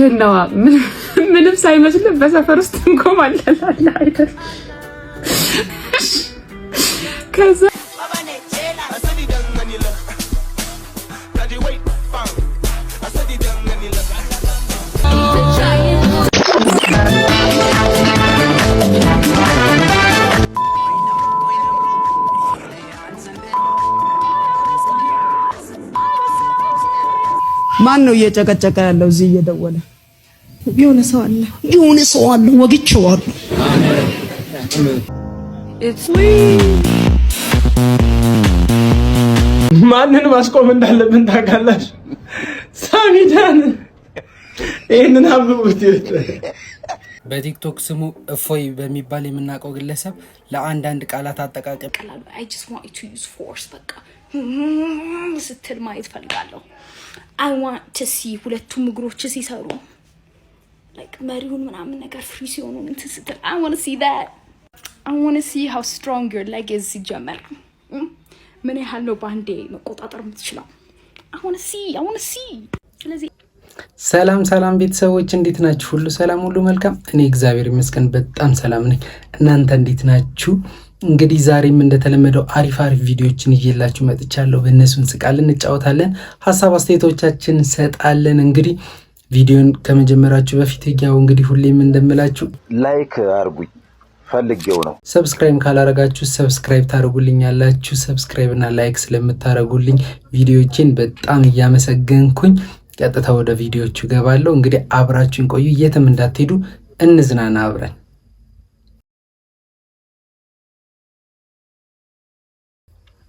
እውነትህን ነዋ። ምንም ሳይመስልህ በሰፈር ውስጥ እንቆማለን አይደል? ከዛ ማን ነው እየጨቀጨቀ ያለው? እዚህ እየደወለ የሆነ ሰው አለ፣ የሆነ ሰው አለ፣ ወግቼዋለሁ። ማንን ማስቆም እንዳለብን ታውቃላችሁ? ሳሚዳን ይህንን አንብቡት። በቲክቶክ ስሙ እፎይ በሚባል የምናውቀው ግለሰብ ለአንዳንድ ቃላት አጠቃቀም I just want you to use force፣ በቃ ስትል ማየት ፈልጋለሁ። I want to see ሁለቱም እግሮች ሲሰሩ፣ like መሪውን ምናምን ነገር free ሲሆኑ እንትን ስትል I wanna see that. I wanna see how strong your leg is። ሲጀመር ምን ያህል ነው በአንዴ መቆጣጠር የምትችለው? I wanna see, I wanna see። ስለዚህ ሰላም ሰላም ቤተሰቦች፣ እንዴት ናችሁ? ሁሉ ሰላም፣ ሁሉ መልካም። እኔ እግዚአብሔር ይመስገን በጣም ሰላም ነኝ። እናንተ እንዴት ናችሁ? እንግዲህ ዛሬም እንደተለመደው አሪፍ አሪፍ ቪዲዮዎችን ይዤላችሁ መጥቻለሁ። በእነሱ እንስቃለን፣ እንጫወታለን፣ ሀሳብ አስተያየቶቻችን እንሰጣለን። እንግዲህ ቪዲዮን ከመጀመራችሁ በፊት ያው እንግዲህ ሁሌም እንደምላችሁ like አርጉኝ ፈልጌው ነው። Subscribe ካላረጋችሁ subscribe ታደርጉልኛላችሁ። Subscribe እና like ስለምታደርጉልኝ ቪዲዮዎችን በጣም እያመሰገንኩኝ ቀጥታ ወደ ቪዲዮዎቹ ገባለሁ። እንግዲህ አብራችሁን ቆዩ፣ የትም እንዳትሄዱ፣ እንዝናና አብረን።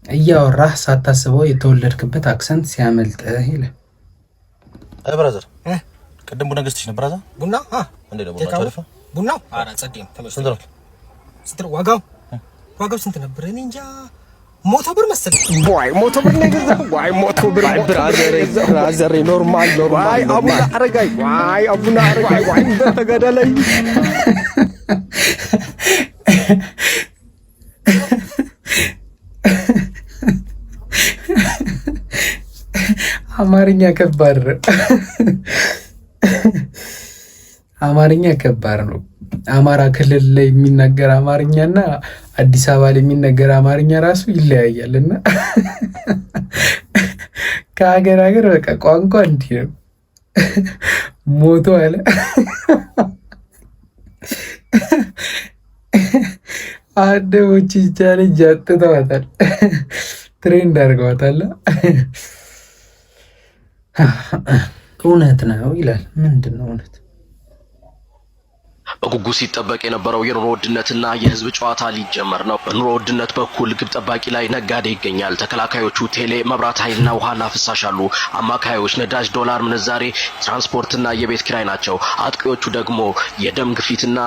እያወራህ ሳታስበው የተወለድክበት accent ሲያመልጥህ ይላል። Brother፣ ቅድም ቡና ገዝተሽ ነበር? አዛ ቡና እንዴ ነው ቡና አሪፍ ነው። ቡናው ኧረ ጸዴ ነው። ስንት ነው? ስንት ነው ዋጋው? ዋጋው ስንት ነበር? እኔ እንጃ፣ 100 ብር መሰለኝ። ዋይ፣ 100 ብር ነው የገዛው። ዋይ፣ 100 ብር። ዋይ brother፣ brother፣ normal normal። ዋይ አቡነ አረጋይ፣ ዋይ አቡነ አረጋይ፣ ዋይ ተገደለይ። አማርኛ ከባድ ነው። አማርኛ ከባድ ነው። አማራ ክልል ላይ የሚነገር አማርኛ እና አዲስ አበባ ላይ የሚነገር አማርኛ ራሱ ይለያያል። እና ከሀገር ሀገር በቃ ቋንቋ እንዲህ ነው። ሞቶ አለ። አደቦች challenge አጥተዋታል፣ trend አድርገዋታል። እውነት ነው ይላል። ምንድን ነው እውነት? በጉጉት ሲጠበቅ የነበረው የኑሮ ውድነትና የህዝብ ጨዋታ ሊጀመር ነው። በኑሮ ውድነት በኩል ግብ ጠባቂ ላይ ነጋዴ ይገኛል። ተከላካዮቹ ቴሌ፣ መብራት ኃይልና ውሃና ፍሳሽ አሉ። አማካዮች ነዳጅ፣ ዶላር ምንዛሬ፣ ትራንስፖርትና የቤት ኪራይ ናቸው። አጥቂዎቹ ደግሞ የደም ግፊትና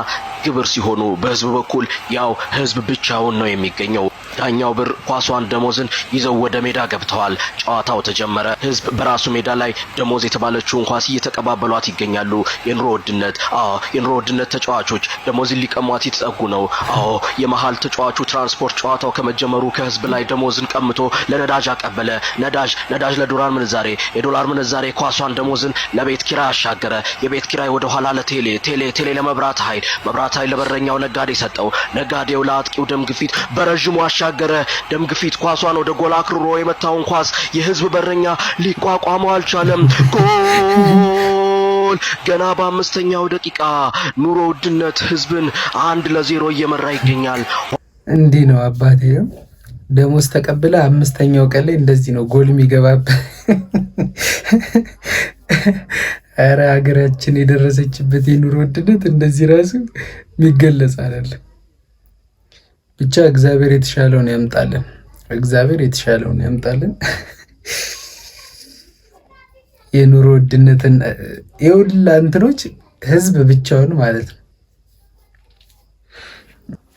ግብር ሲሆኑ በህዝብ በኩል ያው ህዝብ ብቻውን ነው የሚገኘው። ዳኛው ብር፣ ኳሷን፣ ደሞዝን ይዘው ወደ ሜዳ ገብተዋል። ጨዋታው ተጀመረ። ህዝብ በራሱ ሜዳ ላይ ደሞዝ የተባለችውን ኳስ እየተቀባበሏት ይገኛሉ። የኑሮ ውድነት፣ አዎ፣ የኑሮ ውድነት ተጫዋቾች ደሞዝን ሊቀሟት የተጠጉ ነው። አዎ፣ የመሀል ተጫዋቹ ትራንስፖርት ጨዋታው ከመጀመሩ ከህዝብ ላይ ደሞዝን ቀምቶ ለነዳጅ አቀበለ። ነዳጅ ለዶላር ምንዛሬ፣ የዶላር ምንዛሬ ኳሷን ደሞዝን ለቤት ኪራይ አሻገረ። የቤት ኪራይ ወደ ኋላ ለቴሌ፣ ቴሌ ለመብራት ኃይል፣ መብራት ኃይል ለበረኛው ነጋዴ ሰጠው። ነጋዴው ለአጥቂው ደም ግፊት በረዥሙ አሻገረ። ደም ግፊት ኳሷን ወደ ጎል አክርሮ የመታውን ኳስ የህዝብ በረኛ ሊቋቋመው አልቻለም። ጎል! ገና በአምስተኛው ደቂቃ ኑሮ ውድነት ህዝብን 1-0 እየመራ ይገኛል። እንዲህ ነው አባቴ። ደሞዝ ተቀብለ አምስተኛው ቀን ላይ እንደዚህ ነው ጎል የሚገባበት። ኧረ ሀገራችን የደረሰችበት የኑሮ ውድነት እንደዚህ ራሱ የሚገለጽ አይደለም። ብቻ እግዚአብሔር የተሻለውን ያምጣልን። እግዚአብሔር የተሻለውን ያምጣልን። የኑሮ ውድነትን የሁላ እንትኖች ህዝብ ብቻውን ማለት ነው።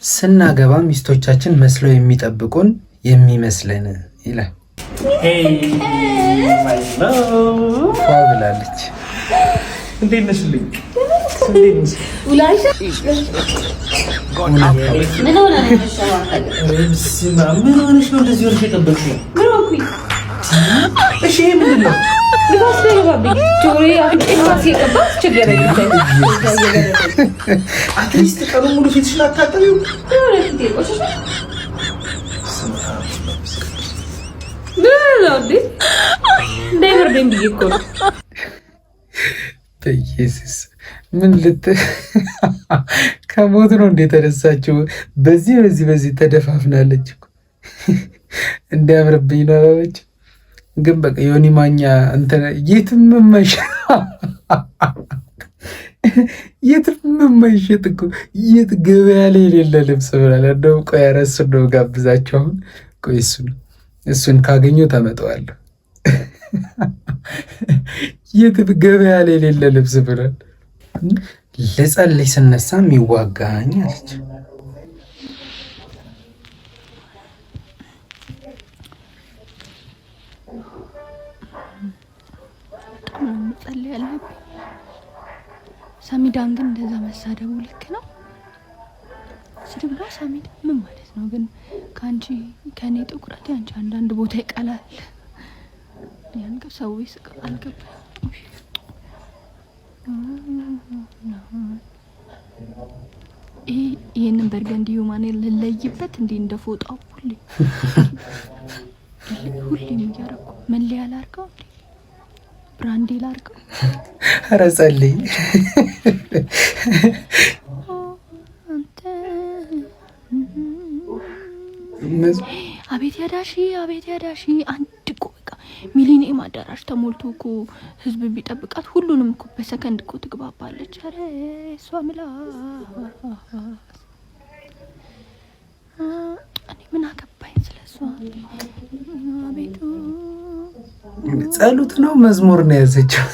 ስናገባ ሚስቶቻችን መስለው የሚጠብቁን የሚመስለን ይላል። ፏ ብላለች። እንዴት ነሽልኝ? ምን ሆነሽ ነው እንደዚህ ሆነሽ የጠበቅሽው? ምን ሆንኩኝ? እሺ፣ ይሄ ምንድን ነው? ንፋስ ገባብኝ። ጆሮዬ፣ አፍንጫዬ ንፋስ እየገባ አስቸገረኝ። At least ቀኑን ሙሉ ፊትሽን አታጠቢው? የሆነ ፊቴ ቆሸሸ። ምን ነው እንዴ? እንዳይበርደኝ ብዬ እኮ ነው። በኢየሱስ፣ ምን ልት ከሞት ነው እንደ የተነሳችው? በዚህ በዚህ በዚህ ተደፋፍናለች እኮ። እንዲያምርብኝ ነው አላለች። ግን በቃ ዮኒ ማኛ እንትን የትም የማይሸጥ እኮ፣ የት ገበያ ላይ የሌለ ልብስ ብላል። እንደውም ቆይ ኧረ እሱን ነው ጋብዛቸው። አሁን ቆይ እሱን ካገኘሁ ታመጣዋለሁ። የትም ገበያ ላይ የሌለ ልብስ ብሏል። ልጸልይ ስነሳ የሚዋጋኝ አለች። በጣም ነው መጸለይ ያለብኝ። ሳሚዳን ግን እንደዛ መሳደቡ ልክ ነው? ስድብ ነው። ሳሚዳ ምን ማለት ነው ግን? ከአንቺ ከእኔ ጥቁረት ያንቺ አንዳንድ ቦታ ይቀላል። ያን ሰው ይስቅ አልገባኝም። ይሄ ይሄንን burgundy human ልለይበት እንዴ? እንደ ፎጣው ሁሌ ሁሌም እያደረኩ መለያ ላርገው እንዴ? Brand ኤ ላርገው? ኧረ ጸልይ። አንተ አቤት ያዳሺ፣ አቤት ያዳሺ። አንድ እኮ በቃ ሚሊኒየም አዳራሽ ተሞልቶ እኮ ህዝብ ቢጠብቃት ሁሉንም እኮ በሰከንድ እኮ ትግባባለች። ኧረ እሷ ምላስ፣ እኔ ምን አገባኝ ስለ እሷ። አቤቱ። ጸሎት ነው መዝሙር ነው ያዘችው።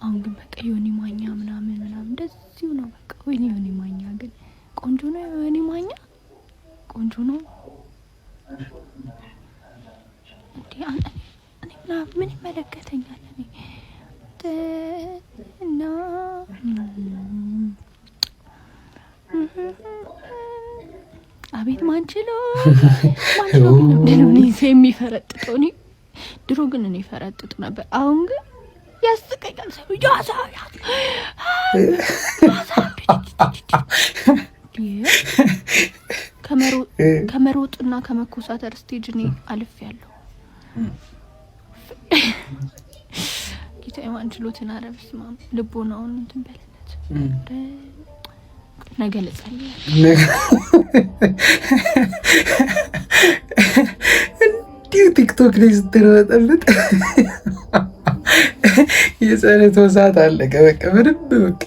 አሁን ግን በቃ ዮኒ ማኛ ምናምን ምናምን እንደዚሁ ነው በቃ። ወይኔ ዮኒ ማኛ ግን ቆንጆ ነው። ዮኒ ማኛ ቆንጆ ነው እንዴ? እኔ ምን ይመለከተኛል? እኔ እና አቤት ማንችሎ፣ ማንችሎ ግን ምንድን ነው እኔ የሚፈረጥጠው? እኔ ድሮ ግን እኔ ፈረጥጥ ነበር። አሁን ግን ያስቀኛል። ሰው ያሳ ያሳ ከመሮጥና ከመኮሳተር stage እኔ አልፌያለሁ። ጌታ የማንችሎትን ኧረ በስመ አብ ልቦናውን እንትን በለለት። ነገ ልጸልያለሁ። እንዲሁ ቲክቶክ ላይ ስትርበጠብጥ የጸሎት ሰዓት አለቀ። በቃ ምንም በቃ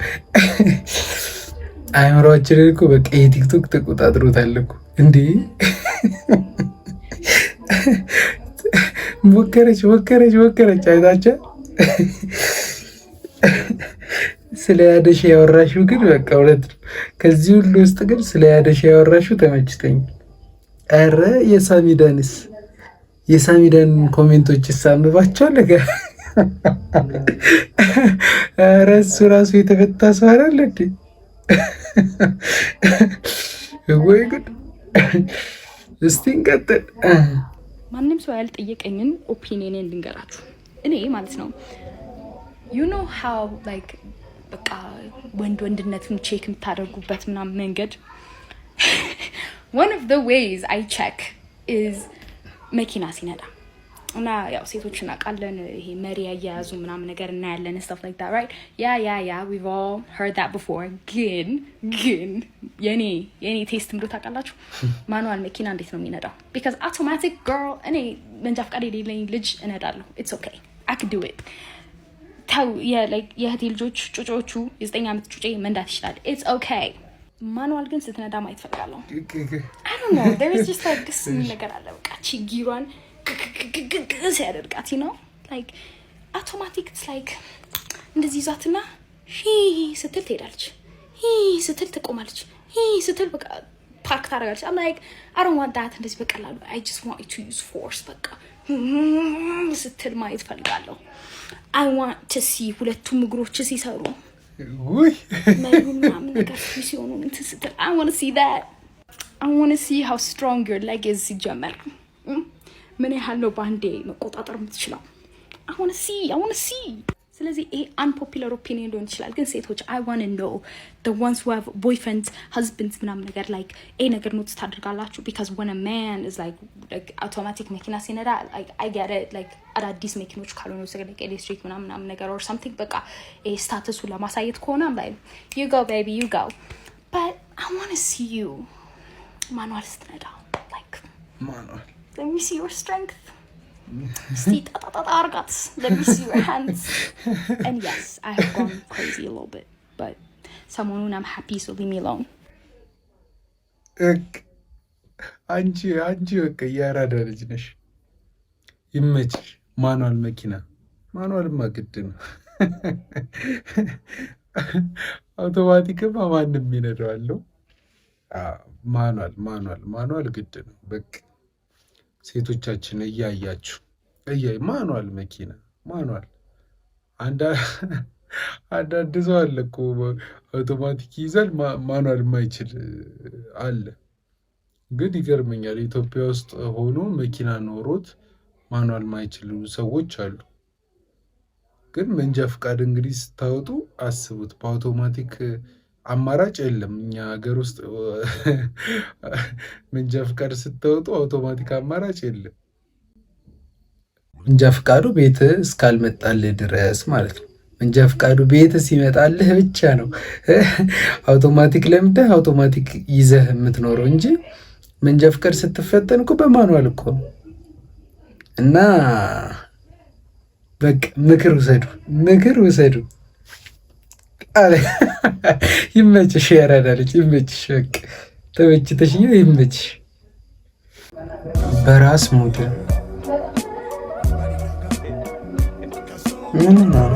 አእምሯችንን እኮ በቃ የቲክቶክ ተቆጣጥሮታል እኮ እንዴ! ሞከረች፣ ሞከረች፣ ሞከረች። አይታቸው ስለ ያደሽ ያወራሽው ግን በቃ እውነት ነው። ከዚህ ሁሉ ውስጥ ግን ስለ ያደሽ ያወራሽው ተመችቶኝ። ኧረ የሳሚዳንስ፣ የሳሚዳን comment ኦች ይሳምባቸዋል ነገር። ኧረ እሱ ራሱ የተፈታ ሰው አይደል እንዴ? ወይ ጉድ! እስቲ እንቀጥል። ማንም ሰው ያልጠየቀኝን opinion ኔን ልንገራችሁ። እኔ ማለት ነው you know how like በቃ ወንድ ወንድነቱን check የምታደርጉበት ምናምን መንገድ፣ one of the ways I check is መኪና ሲነዳ። እና ያው ሴቶች እናውቃለን፣ ይሄ መሪ አያያዙ ምናምን ነገር እናያለን፣ stuff like that, right? Yeah, we've all heard that before። ግን የኔ taste ምዶ ታውቃላችሁ፣ manual መኪና እንዴት ነው የሚነዳው? Because automatic, girl፣ እኔ መንጃ ፈቃድ የሌለኝ ልጅ እነዳለሁ። It's okay, I could do it። ተው፣ የእህቴ ልጆች ጩጮቹ፣ የ9 ዓመት ጩጬ መንዳት ይችላል። It's okay። Manual ግን ስትነዳ ማየት ፈልጋለሁ። I don't know, there is just like ደስ የሚል ነገር አለ። በቃ ቺ ጊሯን ሲያደርጋት ነው። Like automatic, it's like እንደዚህ ይዟትና ሂ ስትል ትሄዳለች፣ ሂ ስትል ትቆማለች፣ ሂ ስትል በቃ ፓርክ ታደርጋለች። I'm like, I don't want that። እንደዚህ በቀላሉ I just want to use force። በቃ ስትል ማየት ፈልጋለሁ። I want to see ሁለቱም እግሮች ሲሰሩ፣ መሪውን ምናምን ነገር free ሲሆኑ እንትን ስትል። I wanna see that. I wanna see how strong your leg is። ሲጀመር ምን ያህል ነው በአንዴ መቆጣጠር የምትችለው? I wanna see, I wanna see። ስለዚህ ይሄ unpopular opinion ሊሆን ይችላል፣ ግን ሴቶች፣ I wanna know, the ones who have boyfriends, husbands ምናምን ነገር፣ like ይሄ ነገር notice ታደርጋላችሁ? Because when a man is like automatic መኪና ሲነዳ፣ like I get it, like አዳዲስ መኪኖች ካልሆኑ፣ like ኤሌክትሪክ ምናምን ምናምን ነገር or something፣ በቃ ይሄ status ኡ ለማሳየት ከሆነ I'm like, "You go, baby, you go." But I wanna see you manual ስትነዳ፣ like Manual. Let me see your strength. እስቲ ጣጣጣጣ አርጋት። Let me see your hands. And yes, I have gone crazy a little bit, but ሰሞኑን I'm happy, so leave me alone. አንቺ በቃ የአራዳ ልጅ ነሽ። ይመችሽ። Manual መኪና፣ manual ማ ግድ ነው። አውቶማቲክማ ማንም ይነዳዋለው። Manual, manual, manual ግድ ነው። በቃ ሴቶቻችን እያያችሁ እያ manual መኪና፣ manual። አንዳንድ ሰው አለ እኮ፣ አውቶማቲክ ይይዛል፣ manual የማይችል አለ። ግን ይገርመኛል፣ ኢትዮጵያ ውስጥ ሆኖ መኪና ኖሮት manual ማይችሉ ሰዎች አሉ። ግን መንጃ ፈቃድ እንግዲህ ስታወጡ አስቡት፣ በአውቶማቲክ አማራጭ የለም። እኛ ሀገር ውስጥ መንጃ ፈቃድ ስታወጡ አውቶማቲክ አማራጭ የለም። መንጃ ፈቃዱ ቤት እስካልመጣልህ ድረስ ማለት ነው። መንጃ ፈቃዱ ቤት ሲመጣልህ ብቻ ነው አውቶማቲክ ለምደህ አውቶማቲክ ይዘህ የምትኖረው እንጂ መንጃ ፈቃድ ስትፈተን እኮ በ manual እኮ ነው። እና በቃ ምክር ውሰዱ፣ ምክር ውሰዱ። ይመችሽ፣ ያራዳ ልጅ ይመችሽ። በቃ ተመችተሽኝ፣ ይመችሽ። በራስ mood ምን ነው?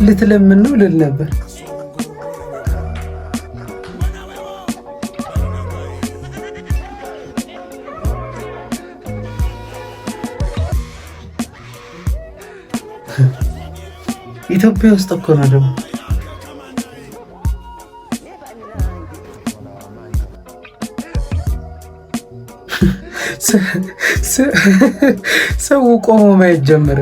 ልትለምን ነው ልል ነበር። ኢትዮጵያ ውስጥ እኮ ነው ደግሞ። ሰው ቆሞ ማየት ጀመረ።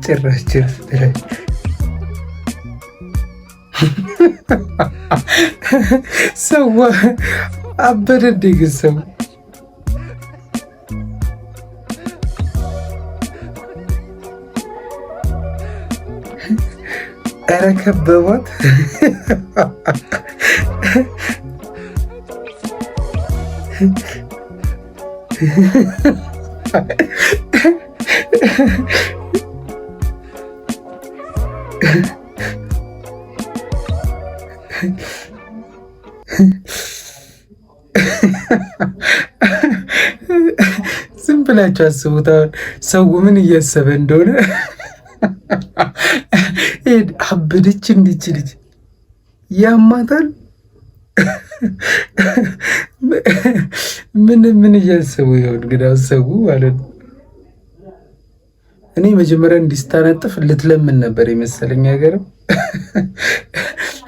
ጭራሽ ጭራሽ ሰው አበደ እንዴ ግን ሰው? ኧረ ከበቧት። ዝም ብላችሁ አስቡት። አሁን ሰው ምን እያሰበ እንደሆነ። አበደች እንዲች ልጅ፣ ያማታል። ምን ምን እያሰቡ ይሆን ግን ሰው ማለት ነው። እኔ መጀመሪያ እንዲስታነጥፍ ልትለምን ነበር የመሰለኝ። ሀገርም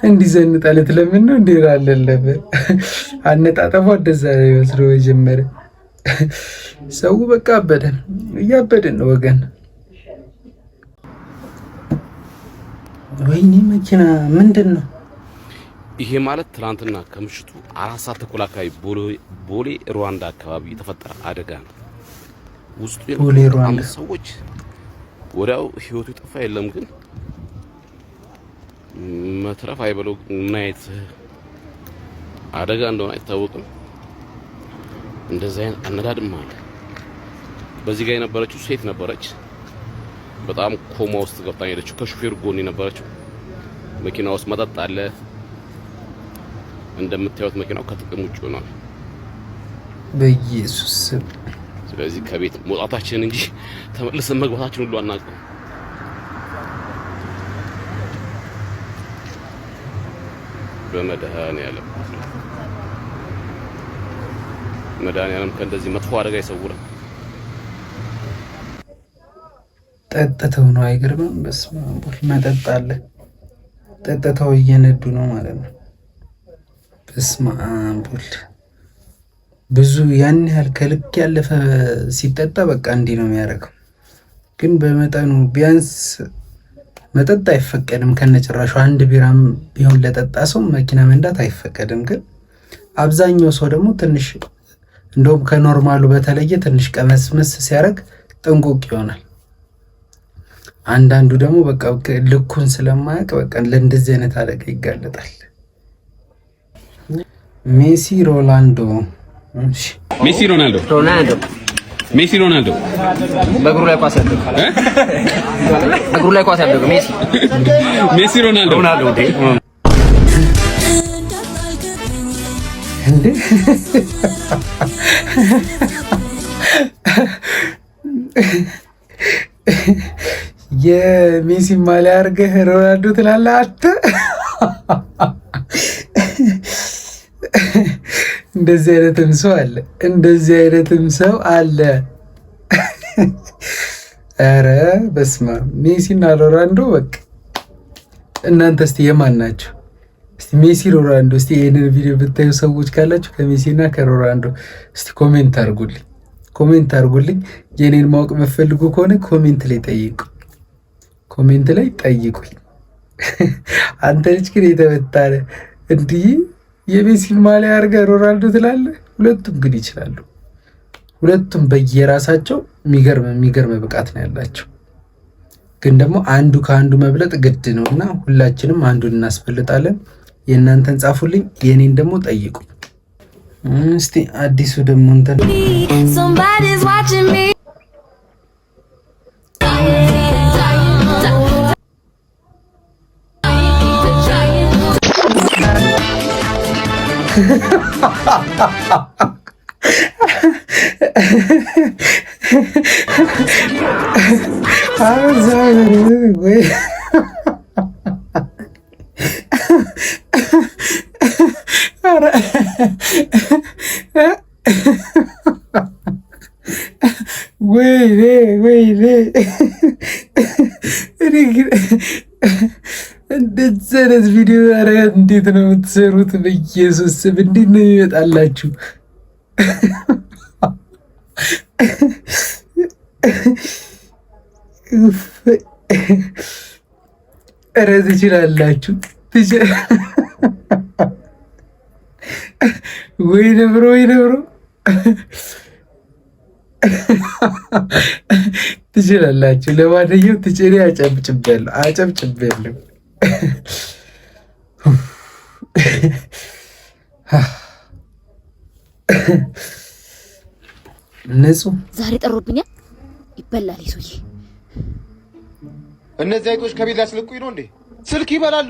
እንዲዘንጣ ልትለምን ነው እንዲ አለን ነበር። አነጣጠፏ እንደዛ ነው ይመስለው መጀመሪያ። ሰው በቃ አበደን፣ እያበድን ነው ወገን። ወይኔ መኪና ምንድን ነው? ይሄ ማለት ትናንትና ከምሽቱ 4 ሰዓት ተኩል አካባቢ ቦሌ ሩዋንዳ አካባቢ የተፈጠረ አደጋ ነው። ውስጡ ቦሌ የነበሩት ሩዋንዳ። አምስት ሰዎች ወዲያው ህይወቱ የጠፋ የለም፣ ግን መትረፍ አይበለው ምን አይነት አደጋ እንደሆነ አይታወቅም። እንደዚህ አይነት አነዳድም አለ። በዚህ ጋር የነበረችው ሴት ነበረች። በጣም ኮማ ውስጥ ገብታ ሄደችው። ከሹፌሩ ጎን የነበረችው። መኪና ውስጥ መጠጥ አለ። እንደምታዩት መኪናው ከጥቅም ውጭ ሆኗል። በኢየሱስ ስም። ስለዚህ ከቤት መውጣታችንን እንጂ ተመልሰን መግባታችን ሁሉ አናውቅም። በመድኃኔዓለም። መድኃኒዓለም ከእንደዚህ መጥፎ አደጋ ይሰውረን። ጠጥተው ነው። አይገርምም? በስመ አብ ወልድ። መጠጥ አለ። ጠጥተው እየነዱ ነው ማለት ነው። በስመ አብ ወልድ። ብዙ ያን ያህል ከልክ ያለፈ ሲጠጣ በቃ እንዲህ ነው የሚያደርገው። ግን በመጠኑ ቢያንስ መጠጥ አይፈቀድም ከነጭራሹ። አንድ ቢራም ቢሆን ለጠጣ ሰው መኪና መንዳት አይፈቀድም። ግን አብዛኛው ሰው ደግሞ ትንሽ እንደውም ከ normal ኡ በተለየ ትንሽ ቀመስመስ ሲያደርግ ጥንቁቅ ይሆናል። አንዳንዱ ደግሞ በቃ ልኩን ስለማያውቅ በቃ ለእንደዚህ አይነት አደጋ ይጋለጣል። ሜሲ ሮናልዶ። እሺ። ሜሲ ሮናልዶ፣ ሮናልዶ። ሜሲ ሮናልዶ። በእግሩ ላይ ኳስ ያደረገው፣ በእግሩ ላይ ኳስ ያደረገው ሜሲ። ሜሲ ሮናልዶ። ሮናልዶ እንዴ! እንዴ፣ የሜሲ ማሊያ አድርገህ ሮናልዶ ትላለህ አንተ። እንደዚህ አይነትም ሰው አለ። እንደዚህ አይነትም ሰው አለ። ኧረ በስመ አብ፣ ሜሲና ሮናልዶ በቃ። እናንተ እስቲ የማን ናቸው? እስቲ ሜሲ ሮናልዶ። እስቲ ይህንን ቪዲዮ ብታዩ ሰዎች ካላችሁ ከሜሲና ከሮናልዶ እስቲ comment አድርጉልኝ፣ comment አድርጉልኝ። የኔን ማወቅ የምትፈልጉ ከሆነ comment ላይ ጠይቁ፣ comment ላይ ጠይቁኝ። አንተ ልጅ ግን የተመታነ እንዲህ የሜሲን ማሊያ አድርገህ ሮናልዶ ትላለህ። ሁለቱም ግን ይችላሉ። ሁለቱም በየራሳቸው የሚገርም የሚገርም ብቃት ነው ያላቸው። ግን ደግሞ አንዱ ከአንዱ መብለጥ ግድ ነው እና ሁላችንም አንዱን እናስበልጣለን። የእናንተን ጻፉልኝ፣ የኔን ደግሞ ጠይቁኝ። እስቲ አዲሱ ደግሞ እንትን Somebody's watching me. ወይ ኧረ ወይኔ ወይኔ፣ እኔ ግን እንደዚህ አይነት ቪዲዮ ኧረ እንዴት ነው የምትሰሩት? በኢየሱስ ስም እንዴት ነው የሚመጣላችሁ? ኧረ ትችላላችሁ። ወይኔ bro፣ ወይኔ bro፣ ትችላላችሁ። ለማንኛውም ትጭኔ አጨብጭቤያለሁ፣ አጨብጭቤያለሁ። ንጹህ ዛሬ ጠሮብኛል። ይበላል ሰውዬ። እነዚህ አይጦች ከቤት ሊያስለቁኝ ነው እንዴ? ስልክ ይበላሉ፣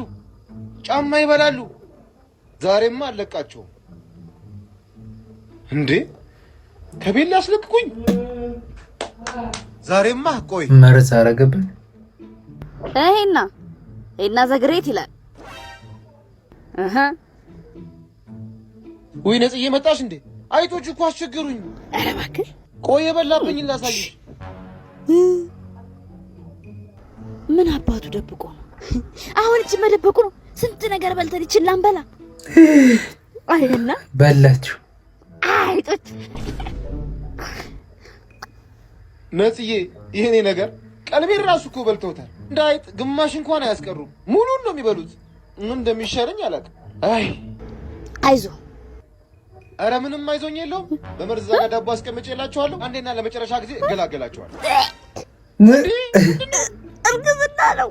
ጫማ ይበላሉ። ዛሬማ አለቃቸውም እንዴ? ከቤት ሊያስለቅቁኝ ዛሬማ። ቆይ። መርዝ አረገብን። ይሄና ይሄና the great ይላል። እህ። ወይ ነጽዬ መጣሽ እንዴ? አይጦች እኮ አስቸገሩኝ። ኧረ እባክህ። ቆይ የበላብኝ ላሳይሽ። ምን አባቱ ደብቆ ነው? አሁን እቺ መደበቁ ነው። ስንት ነገር በልተን ይችላል ላንበላ። አይና በላችሁ። አይጦች። ነጽዬ፣ ይሄኔ ነገር ቀልቤን ራሱ እኮ በልተውታል። እንደ አይጥ ግማሽ እንኳን አያስቀሩም። ሙሉን ነው የሚበሉት። ምን እንደሚሻለኝ አላውቅም። አይ። አይዞ። ኧረ ምንም አይዞኝ የለውም። በመርዝ ዛጋ ዳቦ አስቀምጬላችኋለሁ። አንዴና ለመጨረሻ ጊዜ እገላገላችኋለሁ። እርግዝና ነው።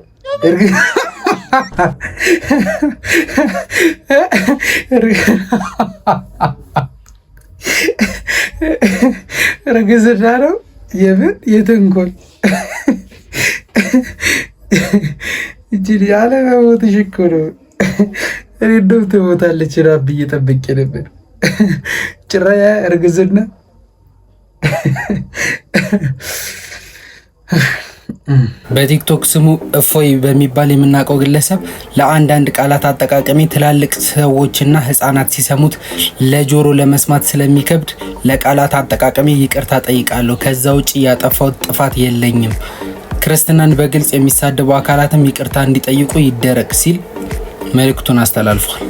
እርግዝና ነው። የምን የተንኮል እጅ አለመሞትሽ እኮ ነው። እኔ እንደውም ትሞታለች ራብ ብዬ ጠብቄ ነበር። ጭራያ እርግዝና። በቲክቶክ ስሙ እፎይ በሚባል የምናውቀው ግለሰብ ለአንዳንድ ቃላት አጠቃቀሜ ትላልቅ ሰዎችና ሕፃናት ሲሰሙት ለጆሮ ለመስማት ስለሚከብድ ለቃላት አጠቃቀሜ ይቅርታ ጠይቃለሁ። ከዛ ውጭ ያጠፋሁት ጥፋት የለኝም። ክርስትናን በግልጽ የሚሳደቡ አካላትም ይቅርታ እንዲጠይቁ ይደረግ ሲል መልእክቱን አስተላልፏል።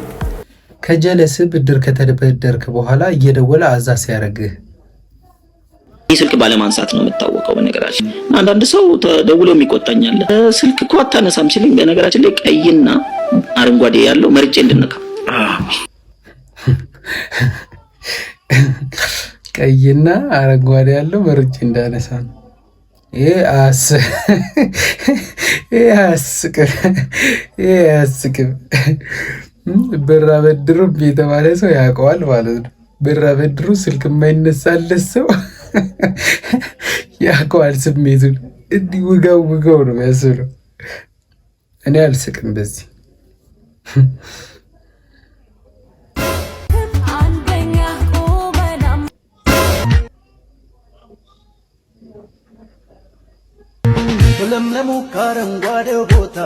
ከጀለስ ብድር ከተበደርክ በኋላ እየደወለ አዛ ሲያደርግህ። ስልክ ባለማንሳት ነው የምታወቀው። በነገራችን አንዳንድ ሰው ተደውሎ የሚቆጣኛል። ስልክ እኮ አታነሳም ሲለኝ፣ በነገራችን ላይ ቀይና አረንጓዴ ያለው መርጬ እንድነካ። ቀይና አረንጓዴ ያለው መርጬ እንዳነሳ ነው። ይሄ አያስቅም፣ ይሄ አያስቅም። ብር አበድሩ የተባለ ሰው ያውቀዋል ማለት ነው። ብር አበድሩ ስልክ የማይነሳለት ሰው ያውቀዋል ስሜቱን። እንዲህ ውጋው ውጋው ነው የሚያስብለው። እኔ አልስቅም በዚህ። ለምለሙ ከአረንጓዴው ቦታ።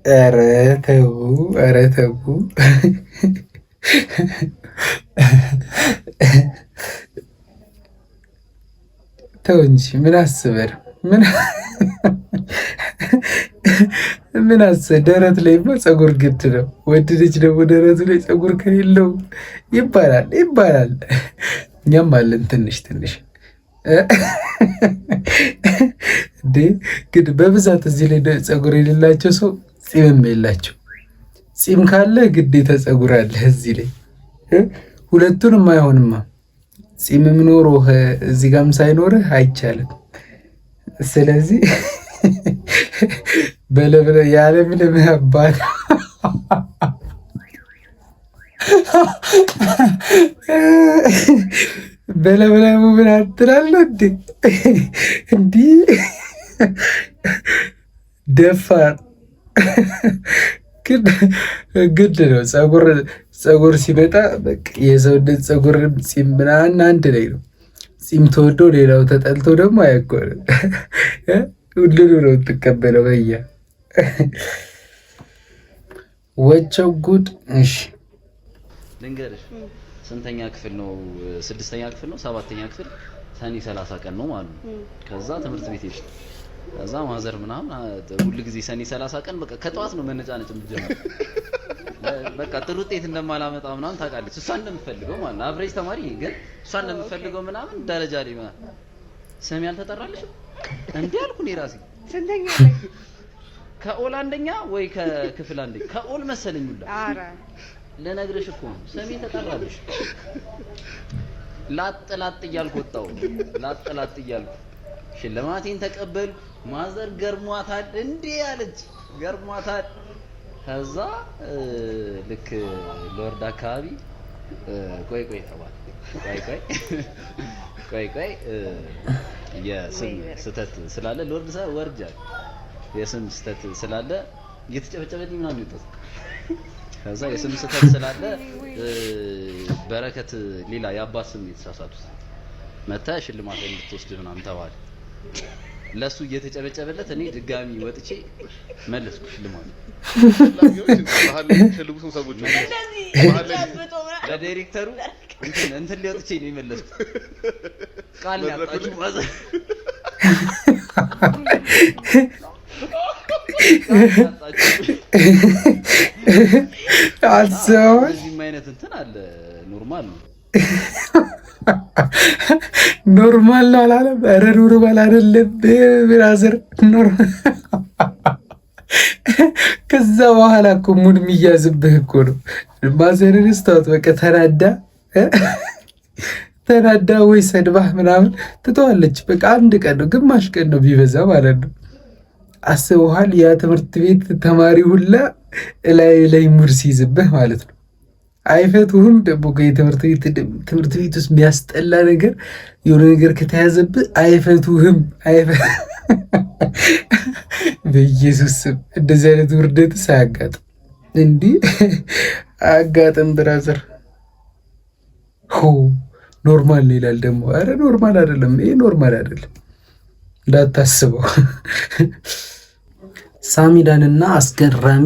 ኧረ ተው፣ ኧረ ተው፣ ተው እንጂ። ምን አስበህ ነው? ምን አስበህ? ደረት ላይማ ፀጉር ግድ ነው። ወንድ ልጅ ደግሞ ደረቱ ላይ ፀጉር ከሌለው ይባላል ይባላል። እኛም አለን ትንሽ ትንሽ እንዴ። ግን በብዛት እዚህ ላይ ፀጉር የሌላቸው ሰው ፂምም የላቸው። ፂም ካለ ግዴታ ፀጉር አለ እዚህ ላይ። ሁለቱንም አይሆንማ። ፂምም ኖሮህ እዚህ ጋርም ሳይኖርህ አይቻልም። ስለዚህ ያለምንም አባት በለምለሙ ምን አትላለህ እንዴ? እንዲህ ደፋር ግድ ነው። ፀጉር ሲመጣ የሰውነት ፀጉር ፂም ምናምን አንድ ላይ ነው። ፂም ተወዶ ሌላው ተጠልቶ ደግሞ አይኮንም። ሁሉንም ነው የምትቀበለው። በያ ወቸው ጉድ። እሺ። ልንገርሽ፣ ስንተኛ ክፍል ነው? ስድስተኛ ክፍል ነው፣ ሰባተኛ ክፍል፣ ሰኔ 30 ቀን ነው ማለት ነው። ከዛ ትምህርት ቤት ሄድን። ከዛ ማዘር ምናምን ሁል ጊዜ ሰኔ 30 ቀን በቃ ከጠዋት ነው መነጫነጭ የምትጀምረው። በቃ ጥሩ ውጤት እንደማላመጣ ምናምን ታውቃለች። እሷ እንደምፈልገው ማለት ነው። Average ተማሪ ነኝ፣ ግን እሷ እንደምፈልገው ምናምን ደረጃ ላይ ምናምን ስም ያልተጠራልሽም እንዲህ አልኩ እኔ ራሴ። ስንተኛ ላይ? ከ all አንደኛ ወይ ከክፍል አንደኛ፣ ከ all መሰለኝ ሁላ። ኧረ። ልነግርሽ እኮ ነው። ስሜ ተጠራልሽ። ላጥ ላጥ እያልኩ ወጣሁ። ላጥ ላጥ እያልኩ ሽልማቴን ተቀበልኩ። ማዘር ገርሟታል፣ እንዴ አለች፣ ገርሟታል። ከዛ ልክ ልወርድ አካባቢ ቆይ ቆይ ተባለ። ቆይ ቆይ ቆይ ቆይ፣ የስም ስህተት ስላለ ልወርድ ወርጃለሁ። የስም ስህተት ስላለ እየተጨበጨበልኝ ምናምን የወጣሁት። ከዛ የስም ስህተት ስላለ በረከት ሌላ የአባት ስም ነው የተሳሳቱት። መተህ ሽልማት እንድትወስድ ምናምን ተባለ። ለሱ እየተጨበጨበለት እኔ ድጋሚ ወጥቼ መለስኩ ሽልማቱ። ለዳይሬክተሩ እንትን እንትን ሊወጥቼ ነው የመለስኩት። ቃል ያጣችሁ ማዘር፣ ቃል ያጣችሁ። አስበዋል። በዚህም አይነት እንትን አለ፣ normal ነው። Normal ነው አላለም። ኧረ normal አይደለም brother። ከዛ በኋላ እኮ mood የሚያዝብህ እኮ ነው። ማዘርን ስታወት በቃ ተናዳ ተናዳ ወይ ሰድባህ ምናምን ትተዋለች። በቃ አንድ ቀን ነው፣ ግማሽ ቀን ነው ቢበዛ ማለት ነው። አስበኋል? ያ ትምህርት ቤት ተማሪ ሁላ እላይ ላይ mood ሲይዝብህ ማለት ነው። አይፈቱህም ደግሞ። የትምህርት ቤት ትምህርት ቤት ውስጥ የሚያስጠላ ነገር የሆነ ነገር ከተያዘብህ አይፈቱህም። በኢየሱስ ስም እንደዚህ አይነት ውርደት ሳያጋጥም እንዲህ አያጋጥም brother። ሆ። Normal ነው ይላል ደግሞ። ኧረ normal አይደለም፣ ይሄ normal አይደለም እንዳታስበው። ሳሚዳንና አስገራሚ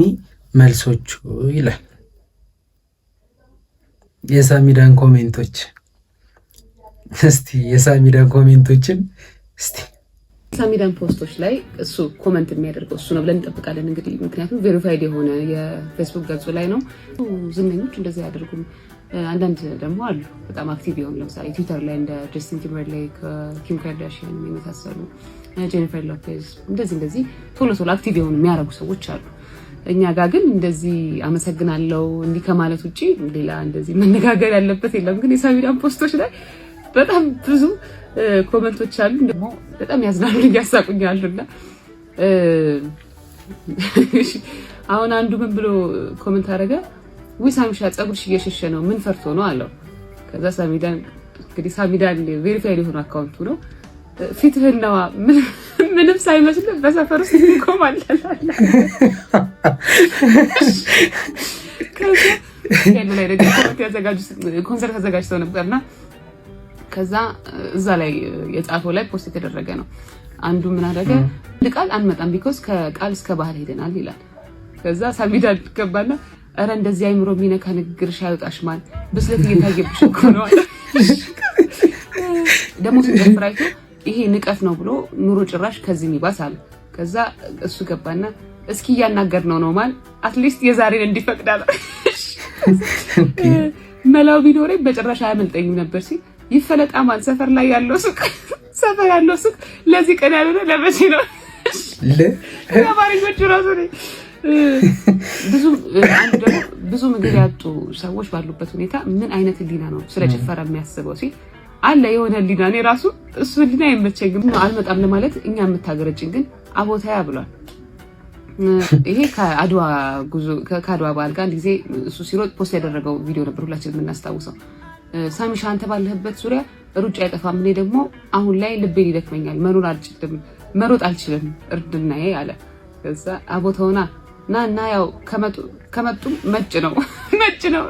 መልሶቹ ይላል። የሳሚዳን comment ኦች፣ እስቲ የሳሚዳን comment ኦችን እስቲ። ሳሚዳን post ኦች ላይ እሱ comment የሚያደርገው እሱ ነው ብለን እንጠብቃለን። እንግዲህ ምክንያቱም verified የሆነ የፌስቡክ ገጹ ላይ ነው። ዝነኞች እንደዚህ አያደርጉም። አንዳንድ ደግሞ አሉ በጣም active የሆኑ፣ ለምሳሌ ትዊተር ላይ እንደ ጀስቲን ቲምበርሌክ፣ ኪም ካርዳሽያን የመሳሰሉ፣ ጄኒፈር ሎፔዝ እንደዚህ እንደዚህ ቶሎ ቶሎ active የሆኑ የሚያደርጉ ሰዎች አሉ። እኛ ጋር ግን እንደዚህ አመሰግናለሁ እንዲህ ከማለት ውጭ ሌላ እንደዚህ መነጋገር ያለበት የለም። ግን የሳሚዳን post ኦች ላይ በጣም ብዙ comment ኦች አሉ። ደግሞ በጣም ያዝናሉ፣ እያሳቁኛሉ። እና አሁን አንዱ ምን ብሎ comment አደረገ? "ውይ ሳሚሻ፣ ፀጉርሽ እየሸሸ ነው፣ ምን ፈርቶ ነው?" አለው። ከዛ ሳሚዳን፣ እንግዲህ ሳሚዳን verified የሆነ account ኡ ነው፣ "ፊትህን ነዋ፣ ምንም ሳይመስል በሰፈር ውስጥ እንቆማለን።" ከዛ ያሉ ላይ ደግሞ ኮንሰርት አዘጋጅተው ነበርና ከዛ እዛ ላይ የጻፈው ላይ post የተደረገ ነው። አንዱ ምን አደረገ? "ቃል አንመጣም because ከቃል እስከ ባህል ሄደናል" ይላል። ከዛ ሳሚዳን ገባና "እረ እንደዚህ አይምሮ የሚነካ ንግግርሽ አይወጣሽ ማን፣ ብስለት እየታየብሽ እኮ ነው" አለ። ደግሞ ስንጨፍር አይቶ "ይሄ ንቀት ነው" ብሎ "ኑሮ ጭራሽ ከዚህ የሚባስ" አለ። ከዛ እሱ ገባና "እስኪ እያናገር ነው ነው ማን፣ at least የዛሬን እንዲፈቅድ" አለ። "መላው ቢኖረኝ በጭራሽ አያመልጠኝም ነበር" ሲል "ይፈለጣማል፣ ሰፈር ላይ ያለው ሱቅ፣ ሰፈር ያለው ሱቅ ለዚህ ቀን ያልሆነ ለመቼ ነው?" አማርኞቹ ራሱ ብዙ። አንዱ ደግሞ "ብዙ ምግብ ያጡ ሰዎች ባሉበት ሁኔታ ምን አይነት ህሊና ነው ስለ ጭፈራ የሚያስበው?" ሲል "አለ የሆነ ህሊና፣ እኔ ራሱ እሱ ህሊና አይመቸኝም፣ አልመጣም ለማለት እኛ የምታገረጭን ግን አቦታያ" ብሏል። ይሄ ከአድዋ ጉዞ፣ ከአድዋ በዓል ጋር አንድ ጊዜ እሱ ሲሮጥ post ያደረገው ቪዲዮ ነበር፣ ሁላችን የምናስታውሰው። "ሳሚሻ፣ አንተ ባለህበት ዙሪያ ሩጫ አይጠፋም። እኔ ደግሞ አሁን ላይ ልቤን ይደክመኛል፣ መኖር አልችልም፣ መሮጥ አልችልም፣ እርድናዬ" አለ። ከዛ "አቦተውና ና እና ያው ከመጡም መጭ ነው መጭ ነው።"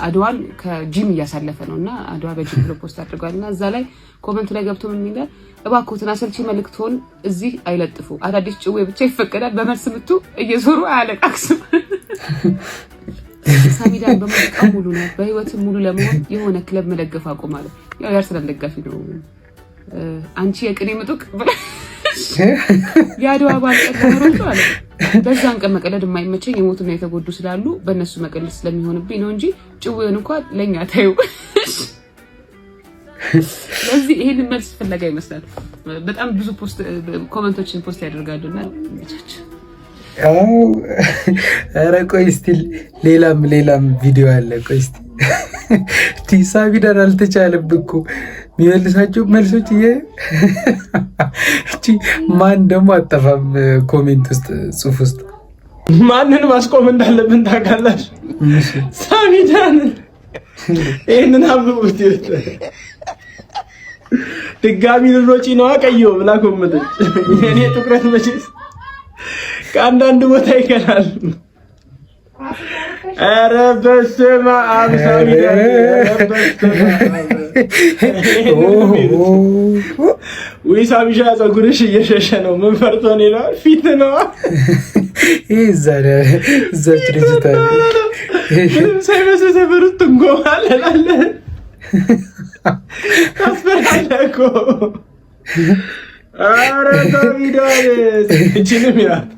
አድዋን ከጂም እያሳለፈ ነው እና አድዋ በጂም ብሎ post አድርጓል። እና እዛ ላይ comment ኡ ላይ ገብቶ ምን ይላል? "እባክዎትን አሰልቺ መልእክቶን እዚህ አይለጥፉ። አዳዲስ ጭዌ ብቻ ይፈቀዳል። በመልስ ምቱ እየዞሩ አያለቃቅስም።" "ሳሚዳን በሙዚቃ ሙሉ ነው፣ በህይወትም ሙሉ ለመሆን የሆነ ክለብ መደገፍ አቁማለሁ።" ያው የአርሰናል ደጋፊ ነው። "አንቺ የቅኔ ምጡቅ፣ የአድዋ በዓል ቀን ለመሮጡ" አለ። "በዛን ቀን መቀለድ የማይመቸኝ የሞቱና የተጎዱ ስላሉ በእነሱ መቀለድ ስለሚሆንብኝ ነው እንጂ ጭዌውን እንኳን ለእኛ ታዩ።" ለዚህ ይሄንን መልስ ፍለጋ ይመስላል። በጣም ብዙ post comment ኦችን post ያደርጋሉ እና ኧረ ቆይ እስቲ ሌላም ሌላም ቪዲዮ አለ። ቆይ እስቲ፣ ሳሚዳን አልተቻለም እኮ የሚመልሳቸው መልሶች። እቺ ማን ደግሞ አጠፋም comment ውስጥ፣ ጽሁፍ ውስጥ። ማንን ማስቆም እንዳለብን ታውቃላችሁ? ሳሚዳንን። ይህንን አንብቡት። "ድጋሚ ልሮጪ ነዋ ቀየው" ብላ ኮመተች። የእኔ ትኩረት መቼስ ከአንዳንድ ቦታ ይቀናል። ኧረ በስመ አብ ሳሚዳን! ኧረ በስመ አብ! "ውይ ሳሚሻ፣ ፀጉርሽ እየሸሸ ነው፣ ምን ፈርቶ ነው?" ይለዋል። ፊት ነዋ። ይህ እዛች ልጅቷ ምንም ሳይመስል ሰፈር ውስጥ ትንጎማለላለህ። ታስፈራለህ እኮ። ኧረ ሳሚዳን፣ እችንም ያት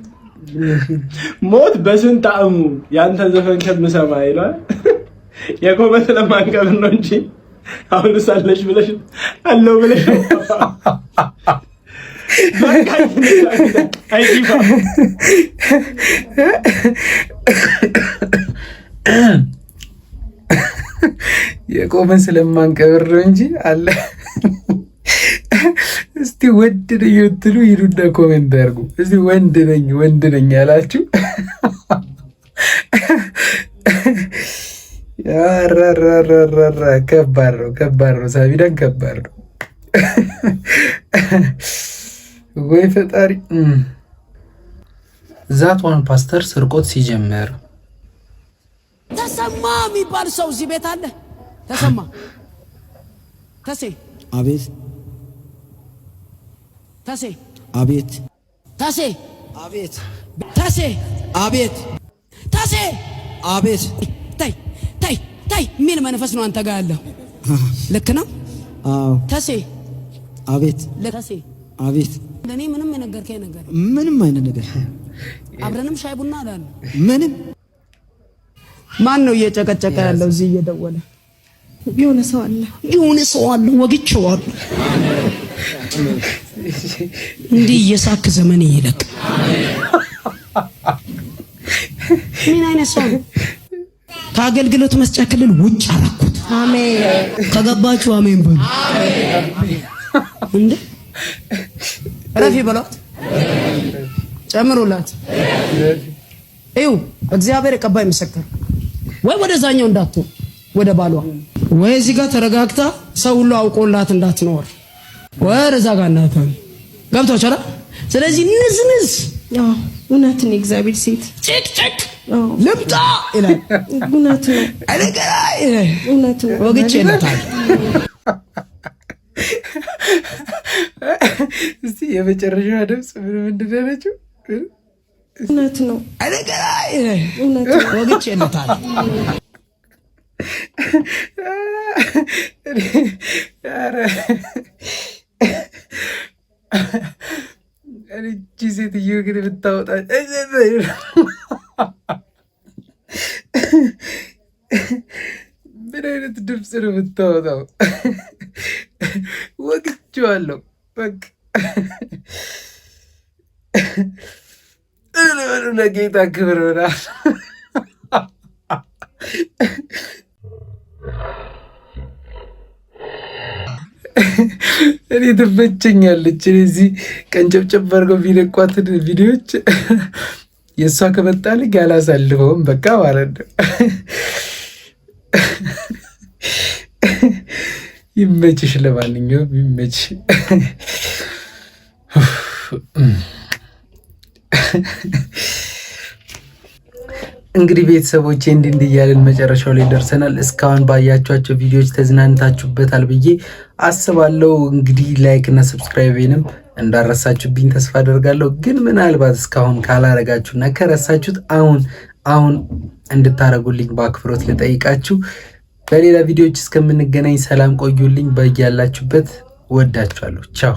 "ሞት በስንት ጣዕሙ ያንተን ዘፈን ከምሰማ" ይለዋል። የቆመ ስለማንቀብር ነው እንጂ አሁንስ አለሽ ብለሽ አለው ብለሽ በቃ አይዲፋ። የቆመን ስለማንቀብር ነው እንጂ አለ። እስቲ ወንድ ነኝ የምትሉ ሂዱና comment አድርጉ። እስቲ ወንድ ነኝ ወንድ ነኝ ያላችሁ። ከባድ ነው፣ ከባድ ነው። ሳሚዳን ከባድ ነው። ወይ ፈጣሪ። That one ፓስተር ስርቆት ሲጀምር። ተሰማ የሚባል ሰው እዚህ ቤት አለ። ተሰማ። ተሴ። አቤት። ተሴ። አቤት። ተሴ። አቤት። ተሴ። አቤት። ተሴ። አቤት። ታይ ታይ ታይ የሚል መንፈስ ነው አንተ ጋር ያለው። ልክ ነው? አዎ። ተሴ። አቤት። ተሴ። አቤት። ለእኔ ምንም የነገርከኝ ነገር ምንም አይነት ነገር። አብረንም ሻይ ቡና አላልን። ምንም። ማን ነው እየጨቀጨቀ ያለው እዚህ እየደወለ? የሆነ ሰው አለ፣ የሆነ ሰው አለ፣ ወግቼዋለሁ። እንዲህ እየሳክ ዘመን ይለቅ። ምን አይነት ሰው ነው? ከአገልግሎት መስጫ ክልል ውጭ አደረኩት። አሜን። ከገባችሁ አሜን በሉ። እንዴ ረፊ በሏት፣ ጨምሩላት። እዩ፣ እግዚአብሔር የቀባይ ምስክር። ወይ ወደዛኛው እንዳትሆን ወደ ባሏ፣ ወይ እዚህ ጋር ተረጋግታ ሰው ሁሉ አውቆላት እንዳትኖር፣ ወደዛ ጋር እንዳትሆን። ገብቷችኋል? ስለዚህ ንዝንዝ። እውነት ነው። እግዚአብሔር ሴት። ጭቅጭቅ ልምጣ ይላል። እውነት ነው። እውነት ነው። ወግቼ ይለታል። እስቲ የመጨረሻዋ ድምፅ ምን ምንድን ነው ያለችው? እውነት ነው። እውነት ነው። ወግቼ ይለታል። ኧረ እቺ ሴትዮ ግን ብታወጣ ምን አይነት ድምፅ ነው የምታወጣው? ወግቼዋለሁ በቃ። ለጌታ ክብር ምናምን። እኔ ትመቸኛለች። እኔ እዚህ ቀንጨብጨብ አድርገው ቢለቋትን ቪዲዮዎች የእሷ ከመጣልኝ አላሳልፈውም በቃ ማለት ነው። ይመችሽ፣ ለማንኛውም ይመችሽ። እንግዲህ ቤተሰቦቼ እንዲህ እንዲህ እያልን መጨረሻው ላይ ደርሰናል። እስካሁን ባያችኋቸው ቪዲዮዎች ተዝናንታችሁበታል ብዬ አስባለሁ። እንግዲህ like እና subscribe ንም እንዳረሳችሁብኝ ተስፋ አደርጋለሁ። ግን ምናልባት እስካሁን ካላረጋችሁና ከረሳችሁት አሁን አሁን እንድታረጉልኝ በአክብሮት ልጠይቃችሁ። በሌላ ቪዲዮዎች እስከምንገናኝ ሰላም ቆዩልኝ። በያላችሁበት ወዳችኋለሁ። ቻው።